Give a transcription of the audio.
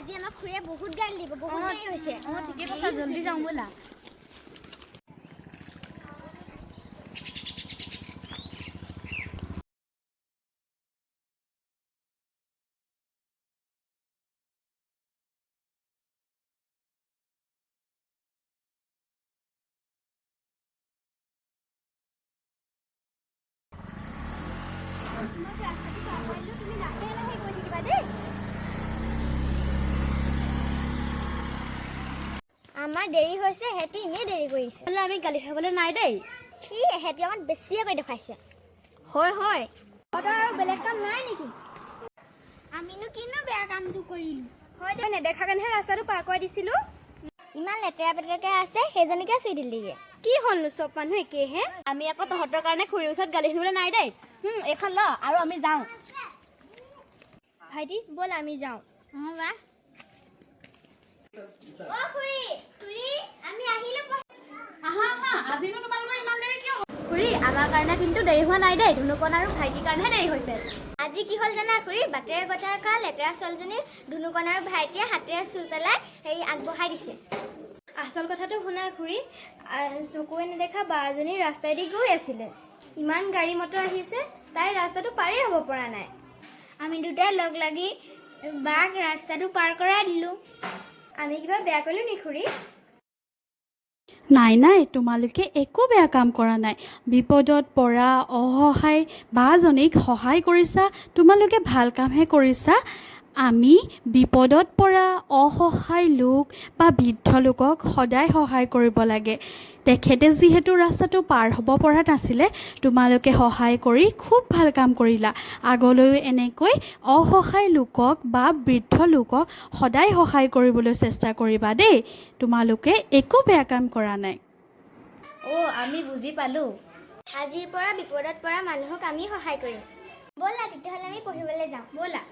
আজি আমাক খুৰীয়ে বহুত গালি দিব, বহুত দেৰি হৈছে। অঁ, ঠিকে কৈছা, জল্দি যাওঁ ব'লা। তুমি লাহে লাহে গৈ থাকিবা দেই। আমাৰ দেৰি হৈছে, সিহঁতি এনেই দেৰি কৰিছে। নহ'লে আমি গালি খাবলৈ নাই দেই। ই এহেঁতি আমাক বেছিয়ে কৰি দেখুৱাইছে। হয় হয়। তহঁতৰ আৰু বেলেগ কাম নাই নেকি? আমিনো কিনো বেয়া কামটো কৰিলোঁ? হয় দে, নেদেখা কাৰণেহে ৰাস্তাটো পাৰ কৰাই দিছিলোঁ। ইমান লেতেৰা পেতেৰাকে আছে, সেইজনীকে চুই দিলিগে। কি হ'লনো, চব মানুহ একেহে। আমি আকৌ তহঁতৰ কাৰণে খুৰীৰ ওচৰত গালি শুনিবলৈ নাই দেই। এইখন ল আৰু আমি যাওঁ। ভাইটি, ব'ল আমি যাওঁ। অঁ বা। অ খুৰী, খুৰী, আমি আহিলোঁ। আহা আহা, আজিনো তোমালোকৰ ইমান দেৰি কিয়? খুৰী, আমাৰ কাৰণে কিন্তু দেৰি হোৱা নাই দেই, ধুনুকণ আৰু ভাইটিৰ কাৰণেহে দেৰি হৈছে। আজি কি হ'ল জানা খুৰী? বাটেৰে গটাই খোৱা লেতেৰা ছোৱালীজনী ধুনুকণ আৰু ভাইটিয়ে হাতেৰে চুই পেলাই হেৰি আগবঢ়াই দিছে। আচল কথাটো শুনা খুৰী, চকুৱে নেদেখা বা এজনী ৰাস্তাইদি গৈ আছিলে। ইমান গাড়ী মটৰ আহিছে, তাই ৰাস্তাটো পাৰেই হ'ব পৰা নাই। আমি দুটাই লগ লাগি বাক ৰাস্তাটো পাৰ কৰাই দিলোঁ। আমি কিবা বেয়া কৰিলোঁ নি খুৰী? নাই নাই, তোমালোকে একো বেয়া কাম কৰা নাই। বিপদত পৰা অসহায় বাজনীক সহায় কৰিছা, তোমালোকে ভাল কামহে কৰিছা। আমি বিপদত পৰা অসহায় লোক বা বৃদ্ধ লোকক সদায় সহায় কৰিব লাগে। তেখেতে যিহেতু ৰাস্তাটো পাৰ হ'ব পৰা নাছিলে, তোমালোকে সহায় কৰি খুব ভাল কাম কৰিলা। আগলৈও এনেকৈ অসহায় লোকক বা বৃদ্ধ লোকক সদায় সহায় কৰিবলৈ চেষ্টা কৰিবা দেই। তোমালোকে একো বেয়া কাম কৰা নাই। অ', আমি বুজি পালোঁ। আজিৰ পৰা বিপদত পৰা মানুহক আমি সহায় কৰিম। ব'লা তেতিয়াহ'লে আমি পঢ়িবলৈ যাওঁ। ব'লা।